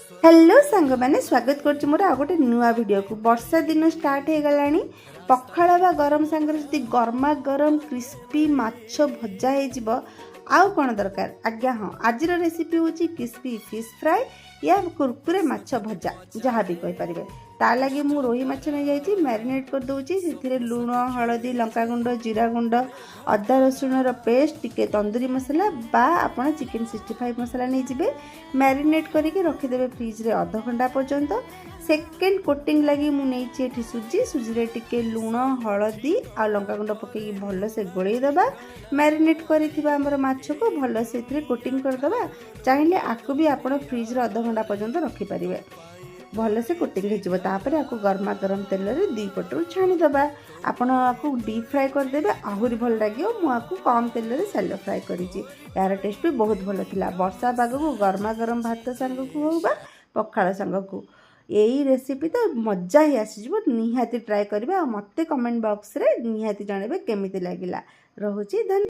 Hello ସାଙ୍ଗମାନେ, ସ୍ୱାଗତ କରୁଛି ମୋର ଆଉ ଗୋଟେ ନୂଆ ଭିଡ଼ିଓକୁ। ବର୍ଷା ଦିନ ଷ୍ଟାର୍ଟ ହେଇଗଲାଣି। ପଖାଳ ବା ଗରମ ସାଙ୍ଗରେ ଯଦି ଗରମା ଗରମ କ୍ରିସ୍ପି ମାଛ ଭଜା ହେଇଯିବ, ଆଉ କ'ଣ ଦରକାର ଆଜ୍ଞା? ହଁ, ଆଜିର ରେସିପି ହେଉଛି କ୍ରିସ୍ପି ଫିସ୍ ଫ୍ରାଏ ୟା କୁରକୁରେ ମାଛ ଭଜା, ଯାହା ବି କହିପାରିବେ। ତା ଲାଗି ମୁଁ ରୋହି ମାଛ ନେଇଯାଇଛି, ମ୍ୟାରିନେଟ୍ କରିଦେଉଛି। ସେଥିରେ ଲୁଣ, ହଳଦୀ, ଲଙ୍କାଗୁଣ୍ଡ, ଜିରା ଗୁଣ୍ଡ, ଅଦା ରସୁଣର ପେଷ୍ଟ, ଟିକେ ତନ୍ଦୁରୀ ମସଲା ବା ଆପଣ ଚିକେନ୍ 65 ମସଲା ନେଇଯିବେ। ମ୍ୟାରିନେଟ୍ କରିକି ରଖିଦେବେ ଫ୍ରିଜରେ ଅଧଘଣ୍ଟା ପର୍ଯ୍ୟନ୍ତ। ସେକେଣ୍ଡ କୋଟିଂ ଲାଗି ମୁଁ ନେଇଛି ଏଠି ସୁଜି। ସୁଜିରେ ଟିକେ ଲୁଣ, ହଳଦୀ ଆଉ ଲଙ୍କାଗୁଣ୍ଡ ପକାଇକି ଭଲସେ ଗୋଳେଇ ଦେବା। ମ୍ୟାରିନେଟ୍ କରିଥିବା ଆମର ମାଛକୁ ଭଲସେ ଏଥିରେ କୋଟିଂ କରିଦେବା। ଚାହିଁଲେ ଆକୁ ବି ଆପଣ ଫ୍ରିଜରେ ଅଧଘଣ୍ଟା ପର୍ଯ୍ୟନ୍ତ ରଖିପାରିବେ। ଭଲସେ କୋଟିଂ ହେଇଯିବ। ତାପରେ ଆକୁ ଗରମା ଗରମ ତେଲରେ ଦୁଇ ପଟରୁ ଛାଣିଦେବା। ଆପଣ ଆକୁ ଡିପ୍ ଫ୍ରାଏ କରିଦେବେ, ଆହୁରି ଭଲ ଲାଗିବ। ମୁଁ ଆକୁ କମ୍ ତେଲରେ ସାଲୋ ଫ୍ରାଏ କରିଛି। ଏହାର ଟେଷ୍ଟ ବି ବହୁତ ଭଲ ଥିଲା। ବର୍ଷା ପାଗକୁ ଗରମା ଗରମ ଭାତ ସାଙ୍ଗକୁ ହେଉ ବା ପଖାଳ ସାଙ୍ଗକୁ, ଏଇ ରେସିପି ତ ମଜା ହିଁ ଆସିଯିବ। ନିହାତି ଟ୍ରାଏ କରିବେ ଆଉ ମୋତେ କମେଣ୍ଟ ବକ୍ସରେ ନିହାତି ଜଣାଇବେ କେମିତି ଲାଗିଲା। ରହୁଛି, ଧନ୍ୟବାଦ।